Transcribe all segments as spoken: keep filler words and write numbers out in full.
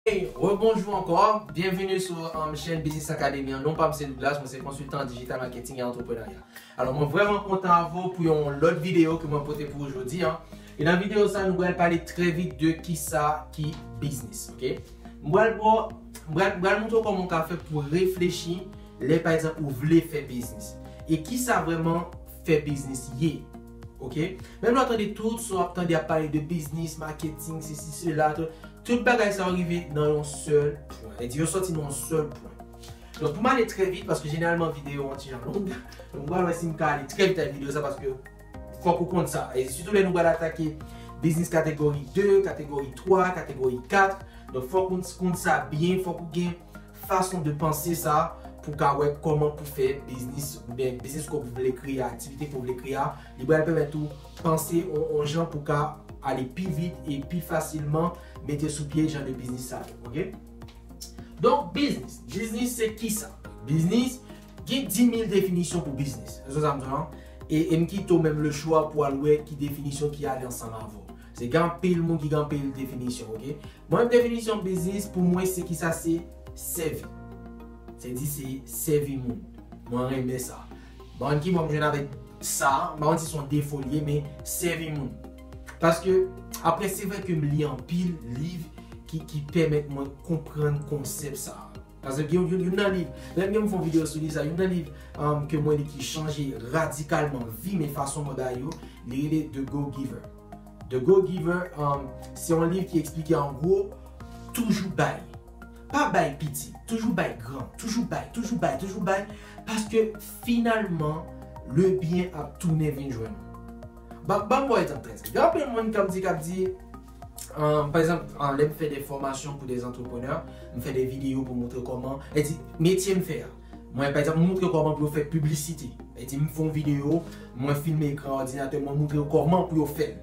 Hey, rebonjou ankò. Byenvini sou um, chèn Business Academy an. Non pa m se Douglas, mwen se konsiltan digital marketing e antreprenarya. Alò, mwen vrèman kontan avè w pou yon lòt videyo ke mwen pote pou ou jodi an. E nan videyo sa, nou pral pale trè vit de kisa ki biznis, oke? Mwen pral, mwen pral, mwen pral montre w kòman w ka fè pou reflechi lè, pa egzanp, ou vle fè biznis. E kisa vrèman fè biznis ye, oke? Menm lè w tande tout sa w ap tande ap pale de biznis, marketing, sesi, sela, tout, tout bagay sa yo rive nan yon sèl pwen. Sa vle di yo sòti nan yon sèl pwen. Donk, pou m ale trè vit, paske jeneralman videyo an ti jan long, donk mwen wè si m ka ale trè vit ak videyo sa, paske fòk ou konn sa. E sitou lè nou pral atake biznis kategori de, kategori twa, kategori kat. Donk, fòk ou konn sa byen, fòk ou gen fason de panse sa pou ka wè kòman pou fè biznis oubyen biznis ke w vle kreye, aktivite ke w vle kreye a, li pral pèmèt ou panse on, on jan pou ka ale pi vit e pi fasilman mete sou pye jan de biznis sa yo, oke? Donk, biznis. Biznis se kisa? Biznis, gen di mil definisyon pou biznis. Èske sa m di w lan? E, e m kite w menm le chwa pou al wè ki definisyon ki ale ansanm avè w. Se gen anpil moun ki gen anpil definisyon, oke? Mwen, definisyon biznis, pou mwen, se kisa? Se sèvi. Se di se sèvi moun. Mwen renmen sa. Bon, ki bon m jwenn avèk sa, m pa konn si se yon defo li ye, men sèvi moun. Paske, apre, se vre ke m li anpil liv ki, ki pèmèt mwen konprann konsèp sa. Paske gen youn, youn nan liv, menm gen m fè yon videyo sou li sa, youn nan liv um, ke mwen li ki chanje radikalman vi m e fason mwen bay yo, li rele The Go Giver. The Go Giver, um, se yon liv ki eksplike an gwo, toujou bay. Pa bay piti, toujou bay gran, toujou bay, toujou bay, toujou bay, paske finalman, le byen ap tounen vin jwenn ou. Ban, ban m ba w egzanp trè senp. Gen anpil moun k ap di, k ap di, um, pa egzanp, um, lè m fè de fòmasyon pou de antreprenè, m fè de videyo pou montre kòman, e di, metye m fè a. Mwen, pa egzanp, m montre kòman pou yo fè piblisite. E di, m fè yon videyo, mwen filme ekran òdinatè, mwen montre yo kòman pou yo fè l.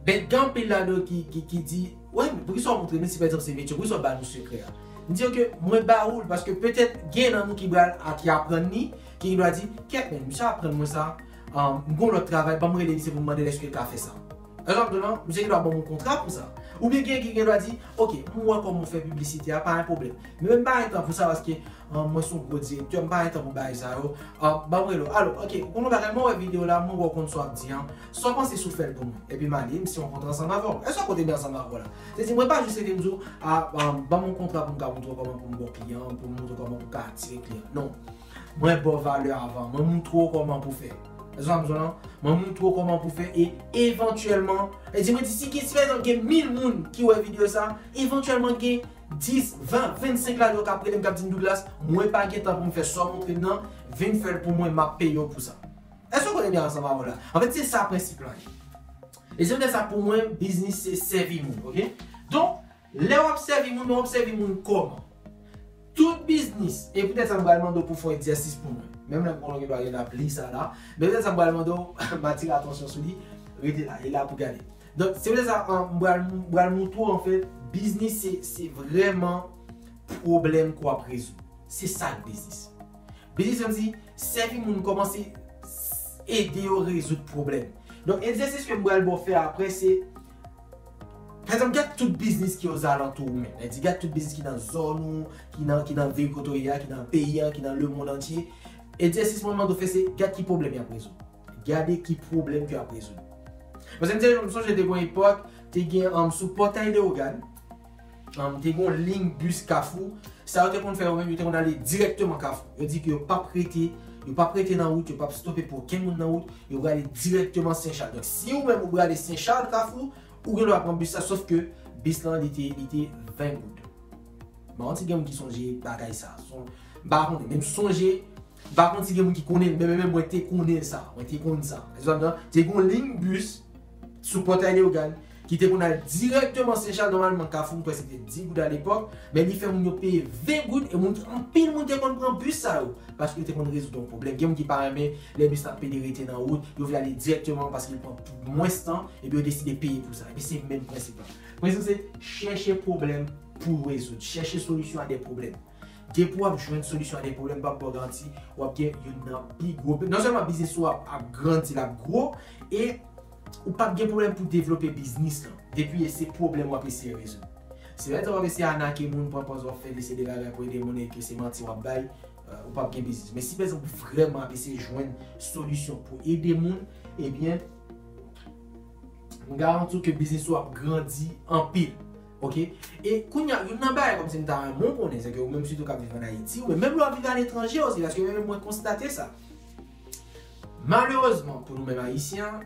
Men gen anpil ladan yo ki, ki, ki di, wè, men poukisa w montre nou si pa egzanp se metye, poukisa w ba nou sekrè a? M di yo ke mwen ba ou l, paske petèt gen nan nou ki pral a ki aprann li, ki gen dwa di, kèt, men misye aprann mwen sa, um, m gon lòt travay, ban m rele misye pou m mande l èske l ka fè sa. Egzanp, non, misye gen dwa ban m yon kontra pou sa. Oubyen gen ki gen dwa di, oke, m wè kòman w fè piblisite a, pa yon pwoblèm. Men m pa gen tan pou sa paske, um, mwen se yon gwo direktè, m pa gen tan pou bagay sa yo. Um, ban m rele w. Alo, oke, ou konn yon bagay, mwen wè videyo la, mwen wè w konn sa w ap di an. Sa w panse si w fè l pou mwen? Epi m ale, m siyen yon kontra ansanm avè w. Èske w konn byen ansanm avè w la? Se di, mwen pa jis rete m di w, a, um, ban m yon kontra pou m ka montre w kòman pou m ba w kliyan, pou m montre w kòman pou w ka atire kliyan. Non. Mwen ba w valè avan. Mwen montre w kòman pou fè. Èske w konprann? Mwen montre w kòman pou fè e evantyèlman, e di mwen di si gen, si pa egzanp gen mil moun ki wè videyo sa, evantyèlman gen dis, ven, vennsenk ladan yo k ap rele m k ap di m, Douglas, mwen pa gen tan pou m fè sa w montre m nan, vin fè l pou mwen, m ap peye w pou sa. Èske w konprann byen ansanm avè w la? Anfèt, se sa prensip lan ye. E se poutèt sa pou mwen, biznis se sèvi moun, oke? Donk, lè w ap sèvi moun, w ap sèvi moun kòman? Tout biznis, e poutèt sa m pral mande w pou fè yon egzèsis pou mwen. Menm lè m konnen w gen dwa gen ap li sa la, men poutèt sa m pral mande w, m atire atansyon sou li, rete la, e la pou gade. Donk, se poutèt sa, an, m pral, m pral montre w, anfèt, biznis se, se vrèman pwoblèm ke w ap rezoud. Se sa k biznis. Biznis, sa vle di, sèvi moun, kòmanse ede yo rezoud pwoblèm. Donk, egzèsis ke m pral ba w fè apre, se, pa egzanp, gad tout biznis ki ozalantou ou menm. Sa vle di, gad tout biznis ki nan zòn ou, ki nan, ki nan vil kote w ye a, ki nan peyi a, ki nan lemonn antye. Egzèsis mwen mande w fè, se gad ki pwoblèm y ap rezoud. Gade ki pwoblèm ke y ap rezoud. Paske m te, m sonje te gen yon epòk, te gen, um, sou Pòtay Leyogàn, um, te gen yon liy bis Kafou. Sa yo te konn fè yo menm, yo te konn ale dirèkteman Kafou. Yo di ke yo p ap rete, yo p ap rete nan wout, yo p ap stope pou okenn moun nan wout, yo prale dirèkteman Sen Chal. Donk, si ou menm ou prale Sen Chal Kafou, ou gen dwa pran bis la, sof ke bis lan, li te, li te ven goud. M pa konn si gen moun ki sonje bagay sa. Son, m pa konnen, men m sonje, m pa konn si gen moun ki konnen, men, men, men mwen te konnen sa, mwen te konn sa. Èske w konprann? Te gen yon liy bis sou Pòtay Leyogàn, ki te konn al dirèkteman Sen Chal, nòmalman Kafou, m kwè se te dis goud alepòk, men li fè moun yo peye ven goud, e moun, anpil moun te konn pran bis sa yo, paske yo te konn rezoud yon pwoblèm. Gen moun ki pa renmen lè bis la ap pede rete nan wout, yo vle ale dirèkteman paske li pran mwens tan, epi yo deside peye pou sa. Epi se menm prensip la. Prensip se chèche pwoblèm pou w rezoud, chèche solisyon a de pwoblèm. Depi w ap jwenn solisyon a de pwoblèm, m p ap ba w garanti, w ap gen youn nan pi gwo. Non sèlman biznis ou ap, ap grandi, l ap gwo, e ou p ap gen pwoblèm pou devlope biznis lan. Depi se pwoblèm w ap eseye rezoud. Si pa egzanp w ap eseye anake moun, pran pòz w ap fè li se de bagay pou ede moun e ke se manti w ap bay, euh, ou p ap gen biznis. Men si pa egzanp ou vrèman ap eseye jwenn solisyon pou ede moun, ebyen, m garanti w ke biznis ou ap grandi anpil. Oke? E kounye a, youn nan bagay kòmsi m ta renmen w konnen, se ke ou menm sitou k ap viv ann Ayiti, ou menm lè w ap viv aletranje osi, paske menm mwen konstate sa. Malerezman, pou nou menm Ayisyen,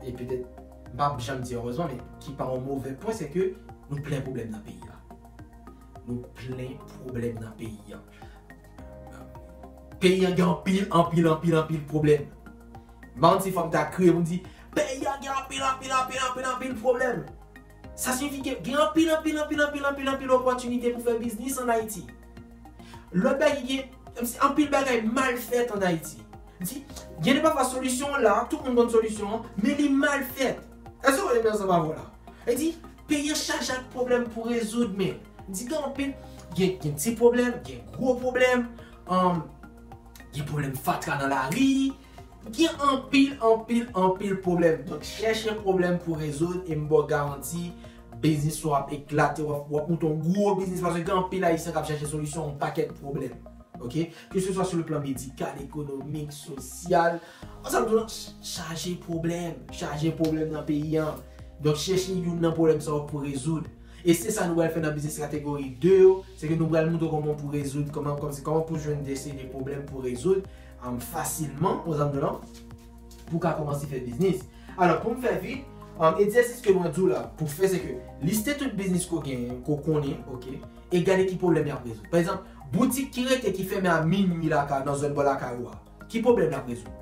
e petèt, m p ap janm di erezman, men ki pa yon move pwen, se ke nou plen pwoblèm nan peyi a. Nou plen pwoblèm nan peyi a. Peyi a gen anpil, anpil, anpil, anpil pwoblèm. M pa konn si fò m ta kriye pou m di, peyi a gen anpil, anpil, anpil, anpil, anpil pwoblèm. Sa siyifi ke gen anpil, anpil, anpil, anpil, anpil, anpil opòtinite pou fè biznis ann Ayiti. Lòt bagay ki gen, se anpil bagay mal fèt ann Ayiti. Di, gen de pafwa solisyon an la, tout moun konn solisyon an, men li mal fèt. Èske w konprann sa m ap di w la? E di, peyi an chaje ak pwoblèm pou rezoud, men di gen anpil, gen, gen ti pwoblèm, gen gwo pwoblèm, um, gen pwoblèm fatra nan lari, gen anpil, anpil, anpil pwoblèm. Donk, chèche pwoblèm pou rezoud e m ba w garanti, biznis ou ap eklate, w ap, w ap monte yon gwo biznis paske gen anpil Ayisyen k ap chèche solisyon yon pakèt pwoblèm. Oke? Ke se swa sou le plan medikal, ekonomik, sosyal, ansanm tou ch-, chaje pwoblèm, chaje pwoblèm nan peyi an. Donk, chèche youn nan pwoblèm sa yo pou rezoud. E se sa nou pral fè nan biznis kategori de yo, se ke nou pral montre w kòman pou rezoud, kòman, kòmsi, kòman pou jwenn de seri de pwoblèm pou rezoud, um, fasilman, ou zanmi lan, pou w ka kòmanse fè biznis. Alò, pou m fè vit, um, egzèsis ke mwen di w la, pou fè, se ke liste tout biznis ke w genyen, ke w konnen, oke, e gade ki pwoblèm y ap rezoud. Pa egzanp, boutik ki rete, ki fèmen a minui lakay, nan zòn bò lakay ou a. Ki pwoblèm l ap rezoud?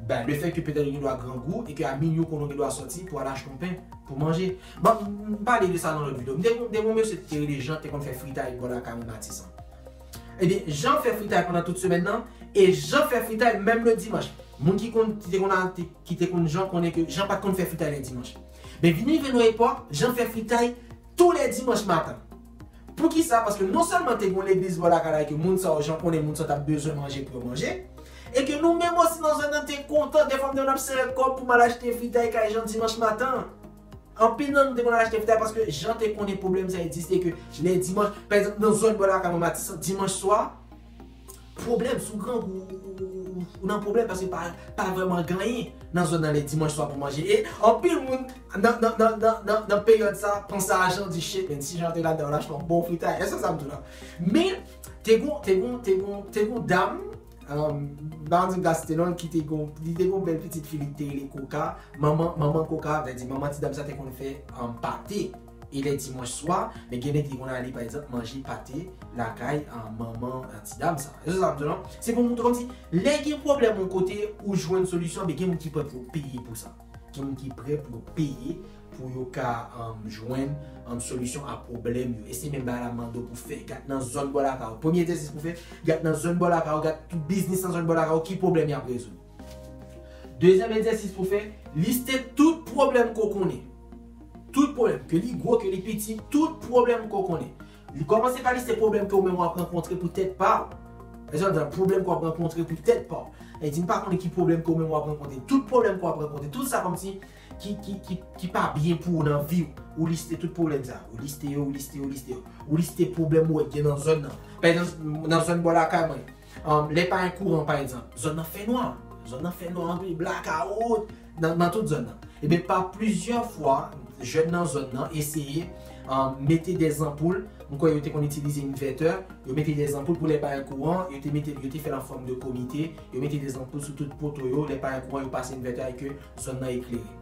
Ben, le fèt ke petèt ou gen dwa grangou e ke a minui ou konnen ou gen dwa sòti pou al achte yon pen pou manje. Bon, m, m pale de sa nan lòt videyo. M te, m te gen yon mesye ki te rele Jan, te konn fè fritay bò lakay mwen Matisan. Ebyen, Jan fè fritay pandan tout semèn nan, e Jan fè fritay menm le dimanch. Moun ki konn, ki te konn, ki te konn Jan konnen ke Jan pa t konn fè fritay le dimanch. Men vin rive yon epòk, Jan fè fritay tou le dimanch maten. Poukisa? Paske non sèlman te gen yon legliz bò lakay la ke moun sa yo, Jan konnen moun sa yo t ap bezwen manje pou yo manje, e ke nou menm osi nan zòn nan te kontan, dèfwa m te konn ap sere kòb pou m al achte fritay kay Jan dimanch maten. Anpil nan nou te konn al achte fritay paske Jan te konnen pwoblèm sa egziste, ke lè dimanch, pa egzanp, nan zòn bò lakay mwen Matisan, dimanch swa, pwoblèm, si w grangou, ou, ou, ou, ou nan pwoblèm paske pa, pa vrèman gen anyen nan zòn nan lè dimanch swa pou manje. E anpil moun nan, nan, nan, nan, nan, nan peryòd sa, panse a Jan, di, "Shit, men si Jan te ladan, l achte yon bon fritay." Èske sa m di w la? Men, te gon, te gon, te gon, te gon dam, um, m pa di m ka site non l, ki te gon, li te gon bèl pitit fi, li te rele Koka. Manman, manman Koka, vle di, manman ti dam sa te konn fè, um, pate. E lè dimanch swa, men gen nèg ki konn ale, pa egzanp, manje pate lakay, ah, manman, ah, ti dam sa. Se sa m di w lan. Se pou montre kòmsi, lè gen pwoblèm yon kote, ou jwenn solisyon, men gen moun ki prè pou peye pou sa. Gen moun ki prè pou yo peye pou yo ka, um, jwenn, um, solisyon a pwoblèm yo. E se menm bagay la m mande w pou fè. Gad nan zòn bò lakay ou. Premye egzèsis pou fè, gad nan zòn bò lakay ou, gad tout biznis nan zòn bò lakay ou, ki pwoblèm y ap rezoud. Dezyèm egzèsis pou fè, liste tout pwoblèm ke w konnen. Tout pwoblèm, ke li gwo, ke li piti, tout pwoblèm ke w konnen. Li kòmanse pa liste pwoblèm ke w menm w ap rankontre pou tèt pa w. Egzanp, pwoblèm ke w ap rankontre pou tèt pa w. E di, "M pa konnen ki pwoblèm ke w menm w ap rankontre." Tout pwoblèm ke w ap rankontre, tout sa kòmsi ki, ki, ki, ki pa byen pou ou nan vi w. Ou liste tout pwoblèm sa. Ou liste yo, ou liste yo, ou liste yo. Ou liste pwoblèm ou wè gen nan zòn nan. Pa egzanp, nan zòn bò lakay mwen, um, lè pa gen kouran, pa egzanp, zòn nan fè nwa. Zòn nan fè nwa anpil, blakawout, nan, nan tout zòn nan. Ebyen, pa plizyè fwa, jèn nan zòn nan eseye, um, mete de zanpoul. M kwè yo te konn itilize envètè. Yo mete de zanpoul pou lè pa gen kouran. Yo te mete, yo te fè l an fòm de komite. Yo mete de zanpoul sou tout poto yo. Lè pa gen kouran, yo pase envètè e ke zòn nan eklere.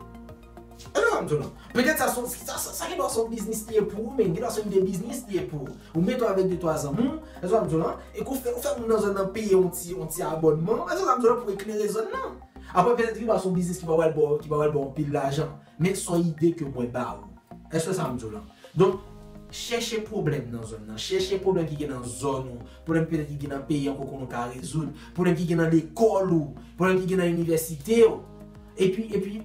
E sa m di w lan. Petèt sa se yon, sa, sa, sa gen dwa se yon biznis li ye pou ou, men gen dwa se yon ide biznis li ye pou ou. Ou mete w avèk de twa zanmi w, e sa m di w lan, e ke w fè, ou fè moun nan zòn nan peye yon ti, yon ti abònman, e sa m di w lan, pou eklere zòn nan. Apre, petèt gen dwa se yon biznis ki pa pral ba w, ki pa pral ba w anpil lajan, men se yon ide ke mwen ba ou. Èske sa m di w lan? Donk, chèche pwoblèm nan zòn nan, chèche pwoblèm ki gen nan zòn ou, pwoblèm petèt ki gen nan peyi an ke w konnen w ka rezoud, pwoblèm ki gen nan lekòl ou, pwoblèm ki gen nan inivèsite w. Epi, epi,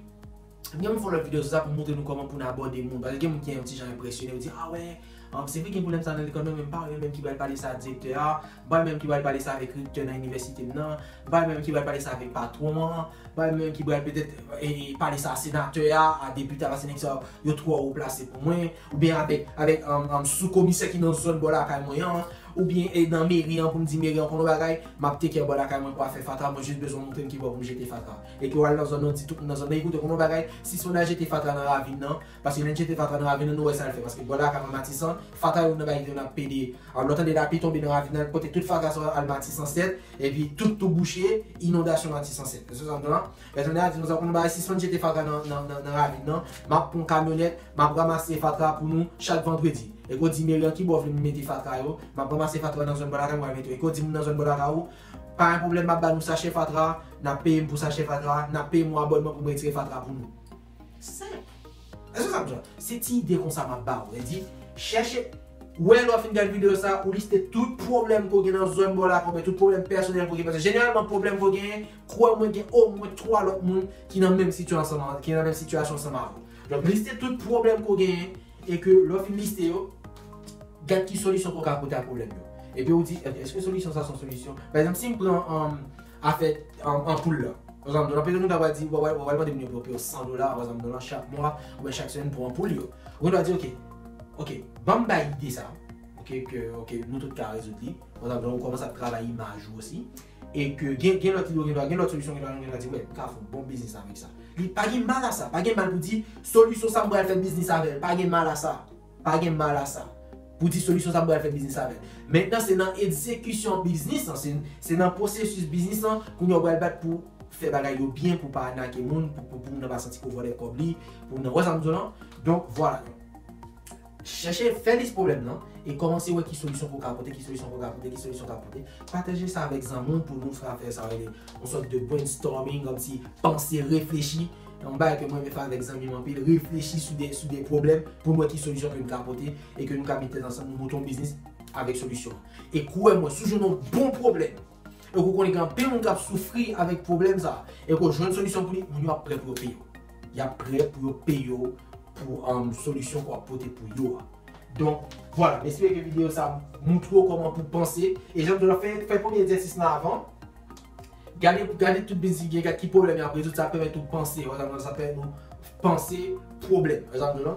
gen moun fè yon lòt videyo sou sa pou montre nou kòman pou n abòde moun. Paske gen moun ki yon ti jan enpresyone, yo di, "A wè, Um, se vre gen pwoblèm sa nan lekòl mwen, men m pa renmen ki pral pale sa ak direktè a, m pa renmen ki pral pale sa avèk rektè nan inivèsite m nan, m pa renmen ki pral pale sa avèk patwon an, m pa renmen ki pral petèt e, pale sa a senatè a, a depite a, paske nèg sa yo twò wo plase pou mwen, oubyen avèk, avèk um, um, sou komisè ki nan zòn bò lakay mwen an, oubyen e, nan meri an pou m di meri an konn yon bagay, m ap teke bò lakay mwen pou afè fatra, mwen jis bezwen montre m ki bò pou m jete fatra. E ke w al nan zòn nan, di tout moun nan zòn nan, ekoute, konn yon bagay, sispann al jete fatra nan ravin nan, paske lè n jete fatra nan ravin nan, nou wè sa l fè, paske bò lakay mwen Matisan, fatra yo nan bagay ki te nan pede, um, lè w tande lapli tonbe nan ravin nan, pote tout fatra sa yo al Matisan sèt, epi tout tou bouche, inondasyon Matisan sèt. Èske sa m di w la? Pèsonèl la di nou sa konn bagay, sispann jete fatra nan, nan, nan, nan ravin nan, m ap pran kamyonèt, m ap ranmase fatra pou nou chak vandredi. E ke w di meri an ki bò w vle m mete fatra yo, m ap ranmase fatra nan zòn bò lakay mwen mete yo. E ke w di moun nan zòn bò lakay ou, pa gen pwoblèm, m ap ba nou sachè fatra, n ap peye m pou sachè fatra, n ap peye m yon abònman pou m retire fatra pou nou. Senp. Èske sa m di w la? Se ti ide konsa m ap ba ou. E di, chèche, wè lè w fin gade videyo sa, ou liste tout pwoblèm ke w gen nan zòn bò lakay, oubyen tout pwoblèm pèsonèl ke w gen. Paske jeneralman pwoblèm ke w genyen, kwè mwen gen omwen twa lòt moun ki nan menm sitiyasyon, ki nan menm sitiyasyon ansanm avè w. Donk, liste tout pwoblèm ke w genyen, e ke lè w fin liste yo, gad ki solisyon ke w ka pote a pwoblèm yo. Epi ou di, èske solisyon sa se yon solisyon? Pa egzanp, si m pran um, afè um, anpoul la. Pa egzanp, nan peyi nou ta pral di, w pral mande moun yo pou yo peye w san dola, pa egzanp, nan chak mwa, oubyen chak semèn pou anpoul yo. Ou ta di, oke, oke, ban m bay ide sa, oke, ke oke, nou tout ka rezoud li. Pa egzanp, ou kòmanse ap travay imaj ou osi. E ke gen, gen lòt ide, gen lòt, gen lòt solisyon, gen lòt, gen lòt, di, wè, m ka fè yon bon biznis avèk sa. Li pa gen mal a sa, pa gen mal pou di, solisyon sa m pral fè biznis avè l, pa gen mal a sa. Pa gen mal a sa. Pou di solisyon sa m pral fè biznis avè l. Mentnan, se nan egzekisyon biznis lan, se, se nan pwosesis biznis lan, kounye a w pral bat pou fè bagay yo byen, pou pa anake moun, pou, pou, pou moun nan pa santi ke w vòlè kòb li, pou moun nan, wè sa m di w lan? Donk, vwala. Chèche fè lis pwoblèm nan e kòmanse wè ki solisyon ke w ka pote, ki solisyon ke w ka pote, ki solisyon ke w ka pote. Pataje sa avèk zanmi w pou nou fè afè sa rele yon sòt de brainstorming, kòmsi panse, reflechi. Yon bagay ke mwen renmen fè avèk zanmi m anpil, reflechi sou de, sou de pwoblèm pou nou wè ki solisyon ke nou ka pote e ke nou ka met tèt ansanm, nou monte yon biznis avèk solisyon an. E kwè mwen, si w jwenn yon bon pwoblèm, e ke w konnen gen anpil moun k ap soufri avèk pwoblèm sa, e ke w jwenn solisyon pou li, moun yo ap prè pou yo peye w. Y ap prè pou yo peye w pou um, solisyon ke w ap pote pou yo a. Donk, vwala, m espere ke videyo sa montre w kòman pou panse. E jan m di w la, fè, fè premye egzèsis lan avan. Gade, gade tout biznis ki gen, gade ki pwoblèm y ap rezoud, sa pèmèt ou panse, sa pèmèt nou panse pwoblèm, jan m di w la.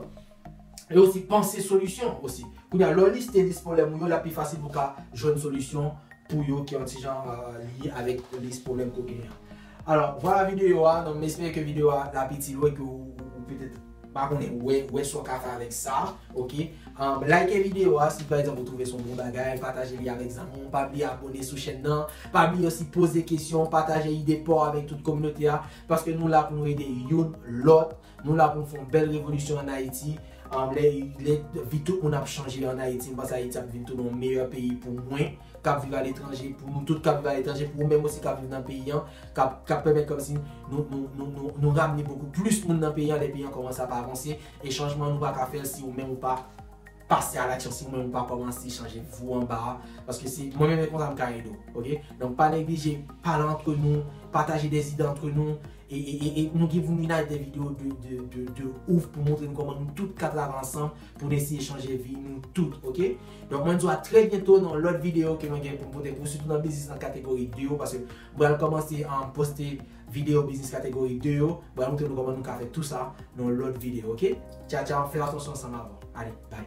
E osi panse solisyon osi. Kounye a, lè w liste lis pwoblèm ou yo, l ap pi fasil pou w ka jwenn solisyon pou yo ki yon ti jan euh, lye avèk lis pwoblèm ke w genyen an. Alò, vwala videyo a. Donk, m espere ke videyo a l ap itil ou e ke w, ou, ou petèt, pa konnen, wè, wè sa w ka fè avèk sa, oke? Um, like videyo a si pa egzanp ou twouve se yon bon bagay, pataje li avèk zanmi w, pa bliye abòne sou chèn nan, pa bliye osi poze kesyon, pataje ide pa w avèk tout kominote a, paske nou la pou nou ede youn lòt. Nou la pou n fè yon bèl revolisyon ann Ayiti. Um, lè, lè vi tout moun ap chanje ann Ayiti, m panse Ayiti ap vin tounen yon meyè peyi pou mwen k ap viv aletranje, pou nou tout k ap viv aletranje, pou ou menm osi k ap viv nan peyi an, k ap, k ap pèmèt kòmsi nou, nou, nou, nou, nou ramne bokou plis moun nan peyi an, lè peyi an kòmanse ap avanse. E chanjman nou pa ka fè l si ou menm ou pa pase a laksyon, si ou menm ou pa kòmanse chanje vi w anba a. Paske se mwen menm e konsa m ka ede w, oke? Donk pa neglije pale antre nou, pataje de zide antre nou, e, e, e, e nou gen pou n vin avèk de videyo de, de, de, de ouf pou montre nou kòman nou tout ka travay ansanm pou n eseye chanje vi nou tout, oke? Donk mwen di w a trè byento nan lòt videyo ke mwen gen pou m pote pou sitou nan biznis nan kategori de yo, paske m pral kòmanse an poste videyo biznis kategori de yo, m pral montre nou kòman nou ka fè tou sa nan lòt videyo, oke? Tcha tcha, fè atansyon ansanm avè w. Ale, bye.